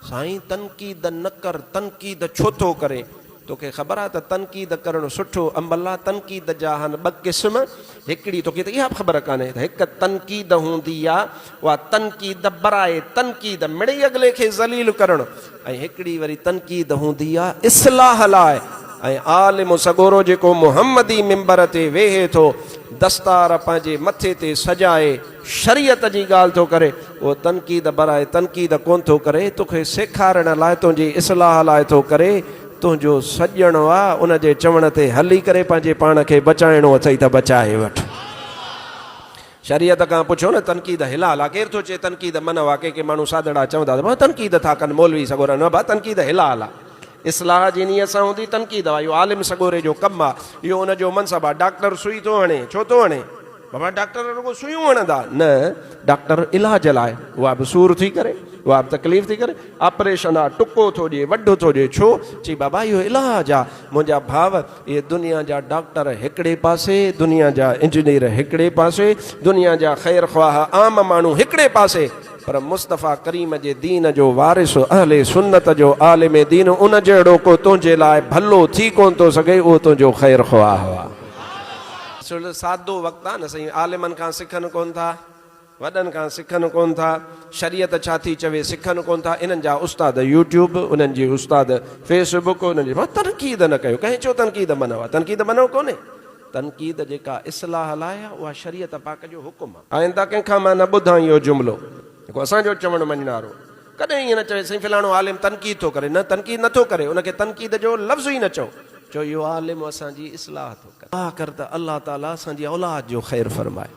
سائين تنقيد نه ڪر، تنقيد ڇو ٿو ڪرين؟ توکي خبر آ ته تنقيد ڪرڻ سٺو عمل آ، تنقيد جا آهن ٻه قسم، هڪڙي توکي ته اها به خبر ڪانهي ته هڪ تنقيد هوندي آ، اها تنقيد براء تنقيد مڙئي اڳلي کي ذليل ڪرڻ ۽ هڪڙي وري تنقيد هوندي آ اصلاح لاء ۽ عالم سڳورو جيڪو محمدي منبر تي ويهي ٿو دستار پنهنجي مٿي تي سجائي شريعت جي ڳالهه ٿو ڪري، اهو تنقيد براء تنقيد ڪونه ٿو ڪري، توکي سيکارڻ لاء، تنهنجي اصلاح لاء ٿو ڪري، تنهنجو سڄڻ آ، ان جي چوڻ تي هلي ڪري پنهنجي پاڻ کي بچائڻو اٿئي ته بچائي وٺ. شريعت کان پڇو نه تنقيد حلال آ، ڪير ٿو چئي تنقيد منع آ، ڪي ڪي ماڻهو سادڙا چوندا ته بابا تنقيد ٿا ڪن مولوي سڳورا، نه ڀا تنقيد حلال آ، اصلاح جي نيت سان هوندي تنقيد آ، اهو عالم سڳوري جو ڪم آ، اهو ان جو منصب آ، ڊاڪٽر سوئي ٿو هڻي، ڇو ٿو هڻي؟ بابا ڊاڪٽر رڳو سوئيون هڻندا نه ڊاڪٽر علاج لاء اها به سور ٿي ڪري اها به تڪليف ٿي ڪري آپريشن آ ٽڪو ٿو ڏئي وڍ ٿو ڏئي ڇو چي بابا اهو علاج آ منهنجا ڀاء اهي دنيا جا ڊاڪٽر هڪڙي پاسي دنيا جا انجنيئر هڪڙي پاسي دنيا جا خير خواهه عام ماڻهو هڪڙي پاسي پر مصطفيٰ ڪريم جي دين جو وارث اهل سنت جو عالم دين ان جهڙو ڪو تنهنجي لاء ڀلو ٿي ڪونه ٿو سگهي اهو تنهنجو خير خواهه آ. اصل سادو وقت آ نه سائين عالمن کان سکن ڪون ٿا وڏن کان سکن ڪون ٿا شريعت ڇا ٿي چوي سکن ڪون ٿا انهن جا استاد يوٽيوب انهن جي استاد فيس بڪ انهن جي تنقيد نه ڪيو ڪنهن چيو تنقيد منع آ تنقيد منع ڪونهي تنقيد جيڪا اصلاح لاء آ اها شريعت پاڪ جو حڪم آ. آئنده ڪنهن کان مان نه ٻڌان اهو جملو جيڪو اسان جو چوڻ مڃڻ وارو ڪڏهن ائين نه چوي سائين فلاڻو عالم تنقيد ٿو ڪري نه تنقيد نه ٿو ڪري ان کي تنقيد جو لفظ ئي نه چئو چئو اهو عالم اسان جي اصلاح ٿو ڪري. دعا ڪر ته الله تعالي اسان جي اولاد جو خير فرمائي.